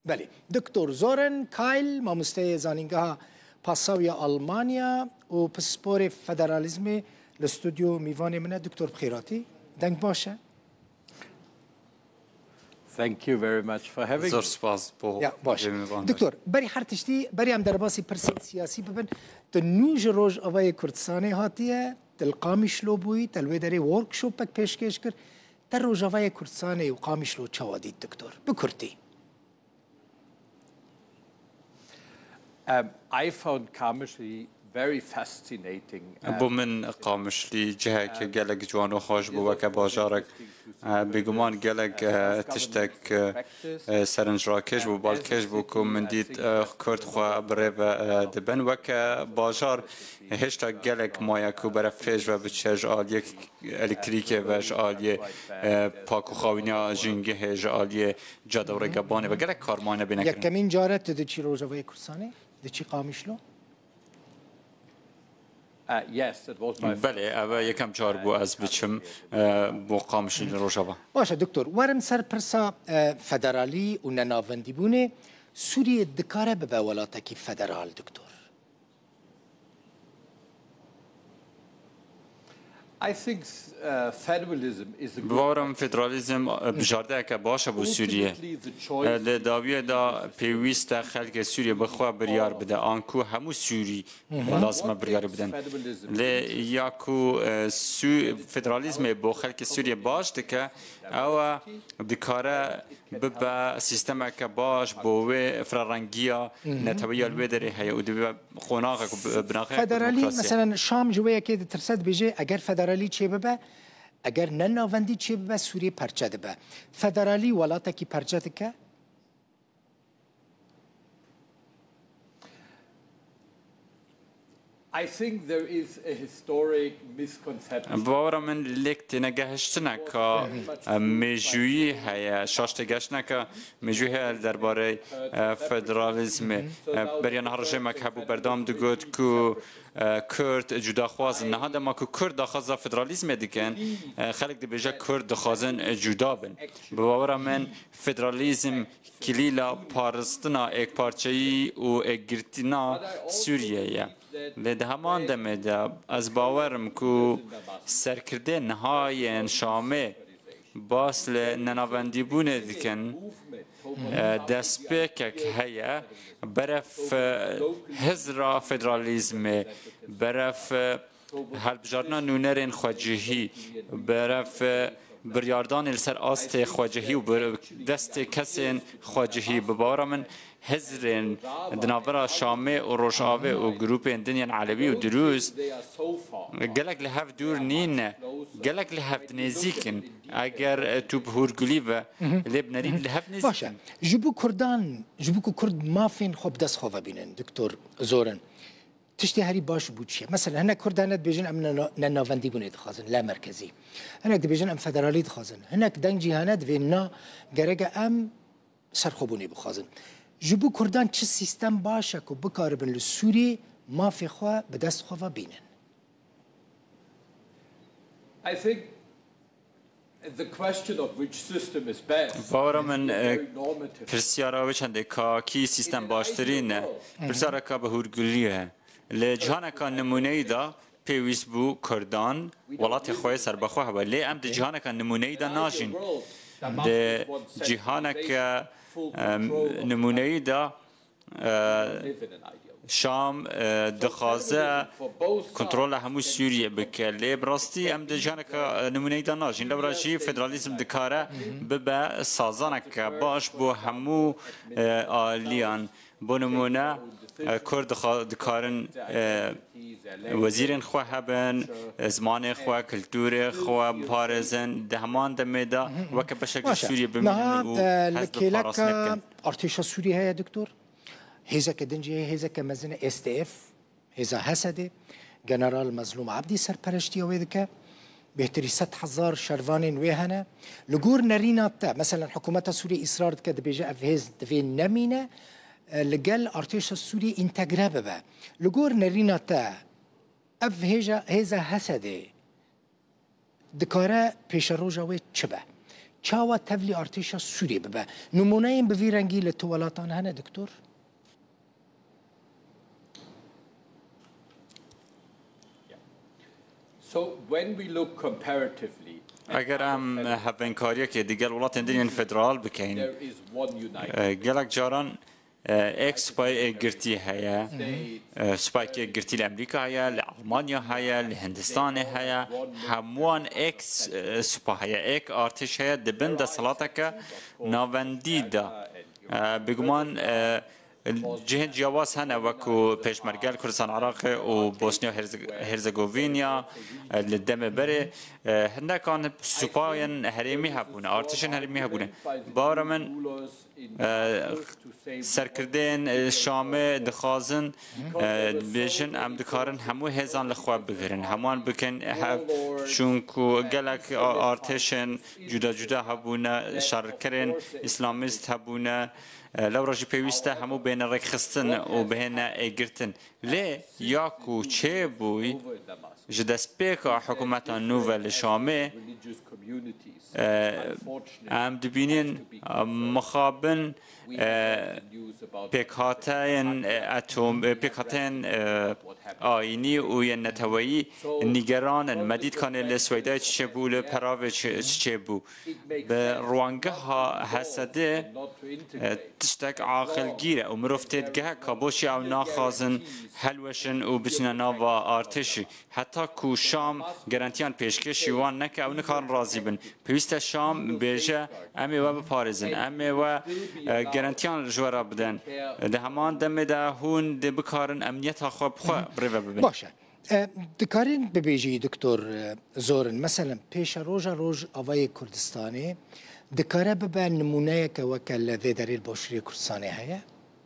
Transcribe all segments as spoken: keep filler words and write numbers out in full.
Belê. Doktor Zoran Kayl, mamosteyê Zanîngeha Passau ya Almanya û pisporê federalîzmê li stûdyo mîvanê min e. Doktor, bi xêr hatî. Deng baş e? Thank you very much for having Zor me. spas bo Ya, baş. Cemî Van Doktor, berî her tiştî, berî em derbasî pirsên siyasî bibin, tu nû ji Rojavayê Kurdistanê hatiye, tu li Qamişlo bûyî, te li wê derê workshopek pêşkêş kir. Te Rojavayê Kurdistanê û Qamişlo çawa dît, doktor? Bi kurtî. Um, I found Kamishli very fascinating. Bo min Qamişlî ciheke gelek ciwan û xweş bû weke bajarek. Bêguman gelek tiştek serinc rakêş bû, balkêş bû ku min dît Kurd xwe bi rê ve dibin. Weke bajar hêşta gelek maye ku berevfêj ve biçe ji aliyê elektrîkê ve, ji aliyê pak û xawîniya jîngehê, ji aliyê cade û rêgebanê ve gelek kar mayne bêne kirin. Yekemîn car e tu diçî Rojavayê Kurdistanê? Diçî Qamişlo? Uh, yes, it was my Belê, ev e yekem car bû ez biçim e, bo Qamişlî li Rojava. Baş e doktor, werim ser pirsa e, federalî û nenavendîbûnê. Sûriyê dikare bibe welatekî federal, doktor? I think uh, federalism is a Bi bawer im federalîzm e, bijardeyeke baş e bo Sûriyê. Ultimately, the choice E, Li dawiyê de pêwîst e xelkê Sûriyê bi xwe biryar bide. Anku hemû Sûrî lazim e biryarê bidin. Lê ya ku e, Sû- federalîzmê bo xelkê Sûriyê baş dike, ew e dikare bibe sîstemeke baş bo wê firarengiya neteweya li wê derê heye û dibe qonaxek û bi- binaxeyek Federalî, demokrasiyê. Mesela Şam ji wê yekê ditirse, dibêje eger federalî çêbibe, eger ne navendî çêbibe, Sûriyê perçe dibe. Federalî welatekî perçe dike? I think there is a historic misconception. Bi bawera min lêk tênegehiştineka e, mêjûyî heye, şaş têgehiştineka mêjûyî heye li derbarê e, federalîzmê. E, Beriya niha rejêmek hebû berdewam digot ku e, Kurd cudaxwaz in. Niha dema ku Kurd daxwaza federalîzmê dikin, e, xelk dibêje Kurd dixwazin cuda bin. Bi bawera min federalîzm kilîla parastina êkparçeyî û êkgirtina Sûriyê ye. Lê di heman demê de ez bawer im ku serkirdê niha yên Şamê bas li nenavendîbûnê dikin, e, destpêkek heye berev e, hizra federalîzmê, berev e, helbijartina nûnerên xwecihî, berev e, biryardanê li ser astê xwecihî û bi destê kesên xwecihî. Bi bawera min hizrên di navbera Şamê û Rojavê û grûpên din yên Elewî û Dirûz gelek li hev dûr nîne, gelek li hev nêzîk in. Eger e, tu bi hûrgulî ve lê bi nerî li hev nêzîk Baş e. in. Ji bo Kurdan, ji bo ku Kurd mafên xwe bi dest xwe ve bînin, doktor Zoran, tiştê herî baş bû çi ye? Mesela hinek Kurd hene dibêjin em nena- nenavendîbûnê dixwazin, le merkezî. Hinek dibêjin em federalî dixwazin. Hinek deng jî hene divê na gereke em serxwebûnê bixwazin. Ji bo Kurdan çi sîstem baş e ku bikaribin li Sûriyê mafê xwe bi dest xwe ve bînin? I think the question of which system is best Bawera is min a e, very normative. pirsyara wê çendê ka kî sîstem baştirî ne. Pirsyareka bi hûrgulî ye. Li cîhaneka nimûneyî de pêwîst bû Kurdan welatê xwe yê serbexwe hebe. Lê em di cîhaneka nimûneyî de najîn. Di cîhaneke em, nimûneyî de e, Şam e, dixwaze kontrola hemû Sûriyê bike. Lê bi rastî em di cîhaneka e, nimûneyî de najîn. Lewra jî federalîzm dikare bibe sazaneke baş bo hemû e, aliyan. Bo nimûne e, Kurd dixa- dikarin e, wezîrên xwe hebin, e, zimanê xwe, kulturê xwe biparêzin. Di heman demê de weke beşek ji Baş e. Sûriyê bimînin Niha û e, li hez bi parastinê kêleka bikin. Artêşa Sûriyê heye, doktor. Hêzeke din jî heye, hêzeke mezin e, S D F, hêza Hesedê. General Mezlûm Ebdî serpereştiya wê dike. Bêhtirî sed hezar şervanên wê hene. Li gor nerîna te, meselen hikûmeta Sûriyê îsrar dike, dibêje ev hêz divê nemîne, e, li gel artêşa Sûriyê întegre bibe. Li gor nerîna te, ev hêja, hêza Hesedê dikare pêşeroja wê çi be? çawa tevlî artêşa Sûriyê bibe? Nimûneyên bi vî rengî li tu welatan hene, Doktor? So when we look comparatively, Eger em hevênkariyekê digel welatên din yên federal bikeyin, there is one united e, gelek caran e, ek supayê êkgirtî heye. E, supayekî êkgirtî li Amerîka heye, li Almanya heye, li Hindistanê heye. Hemûyan ek s- e, supa heye, ek artêş heye, di bin destelateke navendî de. E, biguman e, cihên ciyawaz hene wekû Pêşmerge li Kurdistan Iraqê û Bosnya Herze- Herzegovînya, e, li demê berê, e, hindekan supayên herêmî hebûne, artêşên herêmî hebûne. Bawer min, e, serkirdeyên, e, Şamê dixwazin, e, dibêjin, em dikarin hemû hêzan li xwe bigirin, hemûyan bikin hev, çunku gelek a- artêşên cuda cuda hebûne, şerkerên îslamîst hebûne, e, lewra jî pêwîst e hemû bêne rêkxistin û bihêne êgirtin. Lê ya ku çêbûy, ji destpêka hikûmeta nû ve li Şamê, e, em dibînin, e, mixabin, e, pêkhateyên, e, atom, e, pêkhateyên, e, ayînî û yên neteweyî nîgeran in. Me dît kanê li Swêdayê çi çêbû, li Peravê çi, çi çêbû. Bi ruangeha Hesedê, e, tiştek aqilgîr e û mirov têdigehe ka boçî ew naxwazin helweşin û biçine nava artêşî. Heta ku Şam garantiyan pêşkêşî wan neke, ew nikarin razî bin. Pêwîst e Şam bêje, em ê we biparêzin, em ê we, e, garantiyan ji we re bidin. Di heman demê de hûn dê bikarin emniyeta xwe bi xwe bi rê ve bibin. Baş e. E, Dikarîn bibêjî, Doktor, e, Zorin, meselen, pêşeroja Rojavayê Kurdistanê dikare bibe nimûneyeke weke li vê derê li Başûrê Kurdistanê heye?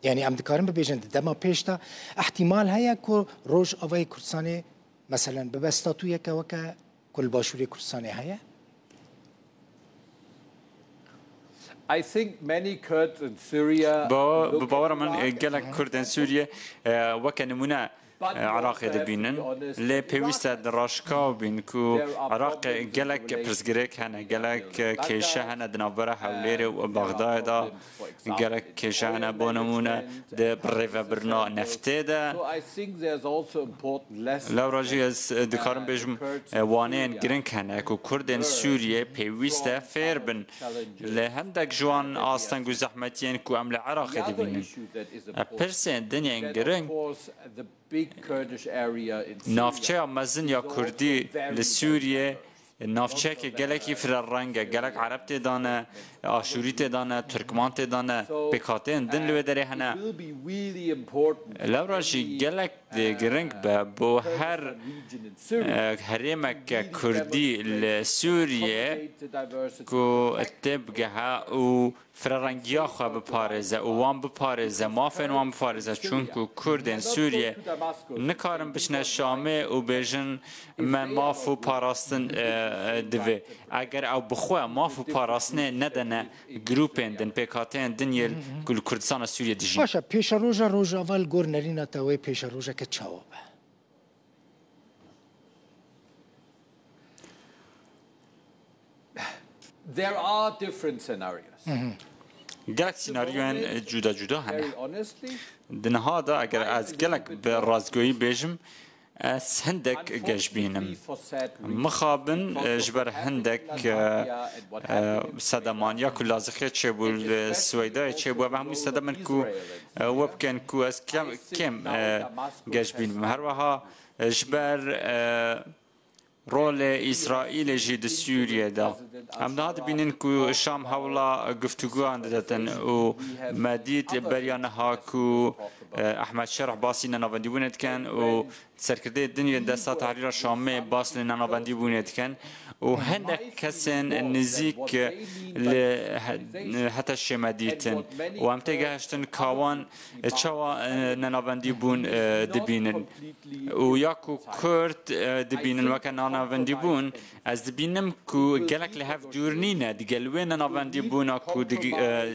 Yanî em dikarin bibêjin di dema pêş de îhtîmal heye ku Rojavayê Kurdistanê, meselen, bibe statûyeke weke ku li Başûrê Kurdistanê heye? I think many Kurds in Syria Bi bi look at bawera min, Iraq e, as gelek Kurdên Sûriyê, e, weke nimûne, e, Iraqê dibînin. Lê pêwîst e diraşkaw bîn ku Iraqê gelek pirsgirêk hene, gelek, e, kêşe hene di navbera Hewlêrê û Bexdayê de. Gelek kêşe hene, bo nimûne di birêvebirina neftê de. Lewra jî ez dikarim bêjim, e, waneyên giring hene ku Kurdên Sûriyê pêwîst e fêr bin li hindek ji wan asteng û zehmetiyên ku em li Iraqê dibînin. E, pirsên din yên giring, navçeya mezin ya Kurdî li Sûriyê navçeyeke gelekî firereng e. Gelek Ereb tê de ne, Aşûrî tê de ne, Tirkman tê de ne, pêkhateyên din li wê derê hene. Lewra jî gelek dê giring be bo her, e, herêmeke Kurdî li Sûriyê ku tê bigehe û firerengiya xwe biparêze û wan biparêze, mafên wan biparêze, çunku Kurdên Sûriyê nikarin biçine Şamê û bêjin, me maf û parastin, e, e, divê. Eger ew bi xwe maf û parastinê nedene grûpên din, pêkhateyên din yê ku li Kurdistana Sûriyê dijîn. Baş e, pêşeroja Rojava li gor nerîna te wê pêşerojeke çawa be? There are different scenarios. Gelek senaryoyên cuda cuda hene. Very honestly, Di niha de eger ez gelek bi rastgoyî bêjim, ez hindek geş bînim. Mixabin, e, ji ber hindek, e, e, sedeman ya ku Lazixê çêbû, li Swêdayê çêbû, ev hemû sedem in ku, e, we bikin ku ez kem, kêm, e, geş bînim. Her wiha, e, ji ber, e, rolê Îsraîlê jî di Sûriyê de. Em niha dibînin ku Şam hewla guftûguyan diditin û me dît beriya niha ku, e, Ehmed Şerh basî nenavendîbûnê dikin û serkirdeyê din yên Desta Tehrîra Şamê bas li nenavendîbûnê dikin û hinek kesên nizîk li he-, HTŞ'ê me dîtin û em têgehiştin ka wan çawa, e, nenavendîbûn, e, dibînin. Û ya ku Kurd, e, dibînin weke nanavendîbûn, ez dibînim ku gelek li hev dûr nîne, digel wê nenavendîbûna ku dig-, e,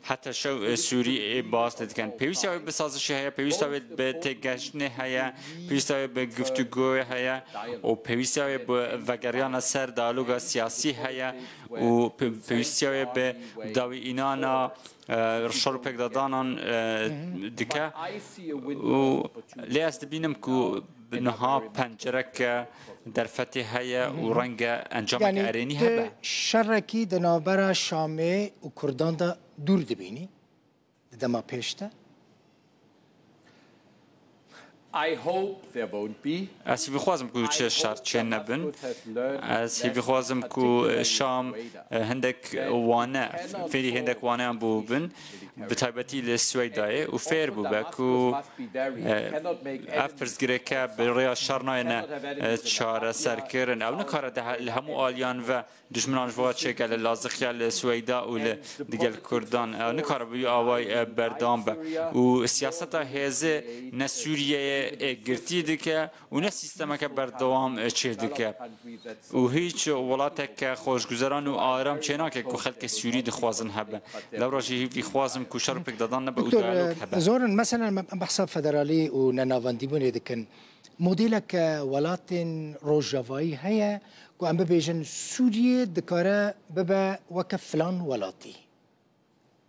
heta şew, e, Sûrî ê bas dikin. Pêwîstiya wê bi sazişê heye, pêwîstiya wê bi têgehiştinê heye, pêwîstiya pêwîstiya wê bi guftûgoyê heye û pêwîstiya wê bi vegeriyana ser diyaloga siyasî heye û pe-, pêwîstiya wê bi dawî înana, e, şer û pêkdadanan, e, dike. Û lê ez dibînim ku niha pencereke derfetê heye û renge encameke Yani erênî tu hebe. Şerekî di navbera Şamê û Kurdan de dûr dibînî? Di dema pêş de? I hope there won't be. Ez hîvî xwazim ku çi şer çê nebin. Ez hîvî xwazim ku Şam, e, hindek wane, fêrî hindek waneyan bû bin. Bi taybetî li Swêdayê û fêr bûbe ku, e, ev pirsgirêke bi rêya şer nayêne, e, çareserkirin. Ew nikare de he-, li hemû aliyan ve Dijminan ji bo çêke li Laziqiya, li Swêda û li digel Kurdan, e, nikare bi wî awayî, e, berdewam be. Û siyaseta hêzê ne Sûriyeyê, e, girtî dike û ne sîstemeke berdewam, e, çêdike. Û hîç welateke xweşguzeran û aram çênake ku xelkê Sûrî dixwazin hebe. Lewra jî hîvî xwazim ku şer û pêkdadan nebe û Doktor, diyalog e, hebe. Zorin, mesela me, em behsa federalî û nenavendîbûnê dikin. Modeleke welatên rojavayî heye ku em bibêjin Sûriye dikare bibe weke filan welatî.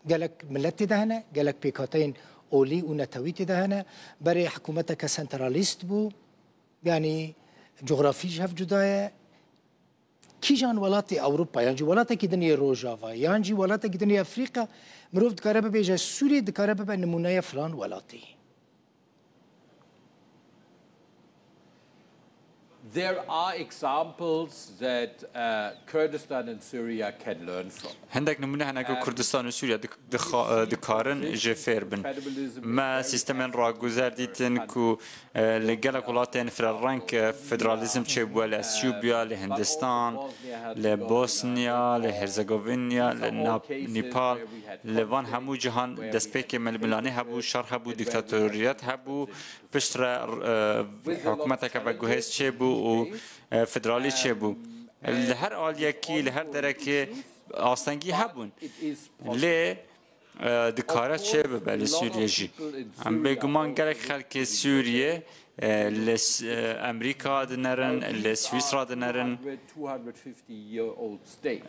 Gelek milet tê de hene, gelek pêkhateyên olî û netewî tê de hene. Berê hikûmeteke sentralîst bû, yanî cografî ji hev cuda ye. Kîjan welatê Ewropa, yan jî welatekî din yê Rojava, yan jî welatekî din yê Efrîka, mirov dikare bibêje, Sûriyê dikare bibe nimûneya filan welatî. There are examples that, uh, Kurdistan and Syria can learn from. Hindek nimûne hene ku Kurdistan û Sûriye dik-, dixa-, dikarin jê fêr bin. Me sîstemên raguzer dîtin ku, e, li gelek welatên firereng, e, federalîzm çêbûye, li Esyûbya, li Hindistan, li Bosnya, li Herzegovînya, li Nap-, Nepal, li van hemû cihan destpêkê milmilanî hebû, şer hebû, dîktatoriyet hebû, piştre, e, hikûmeteke veguhêz çêbû û, e, federalî çêbû. Li her aliyekî, li her derekê astengî hebûn. Lê, e, dikare çêbibe li Sûriyê jî. Em bêguman gelek xelkê Sûriyê, e, li S-, e, Amerîka dinerin, li Swîsra dinerin.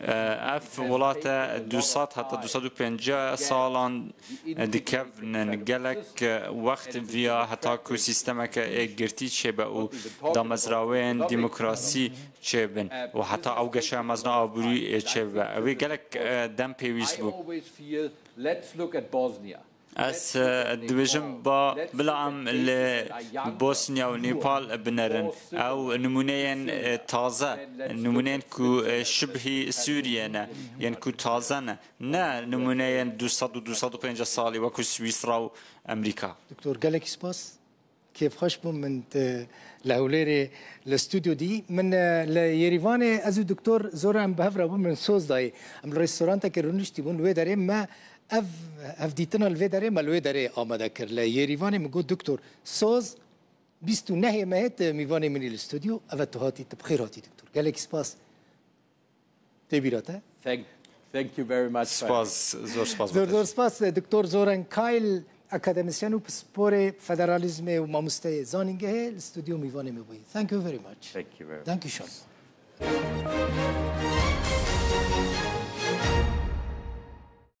E, ev welate du sed heta du sed û pêncî salan, e, dikevnin. Gelek, e, wext viya heta ku sîstemeke ê girtî çêbe û damezraweyên demokrasî çêbin û heta ew geşeya mezin a aborî, e, çêbibe. Ew ê gelek, e, dem pêwîst bû. Let's look at Bosnia. Ez, e, dibêjim ba, bila em li Bosnya û Nepal binerin. Ew nimûneyên, e, taze, nimûneyên ku, e, şibhî Sûriye ne, yên ku taze ne. Ne nimûneyên du sed û du sed û pêncî salî wekû Swîsra û Amerîka. Doktor, gelekî spas. Kêfxweş bûm min te li Hewlêrê li stûdyo dî. Min, e, li Yerîvanê ez û Doktor Zoran bi hev re bûn, min soz dayê. Em li restorantekê rûniştî bûn, li wê derê me ev hevdîtina li vê derê me li wê derê amade kir. Li Yerîvanê min got, Doktor, soz bîst û nehê mehê tu mîvanê min î li stûdyo. Eve tu hatî, tu bi xêr hatî, Doktor. Gelekî spas. Tê bîra te? Thank, thank you very much, Spas, zor spas. Zor, zor spas. Doktor Zoran Kayl, akademisyen û pisporê federalîzmê û mamosteyê zanîngehê li stûdyo mîvanê me bûyî. Thank you very much. Thank you very much. Dankeschön.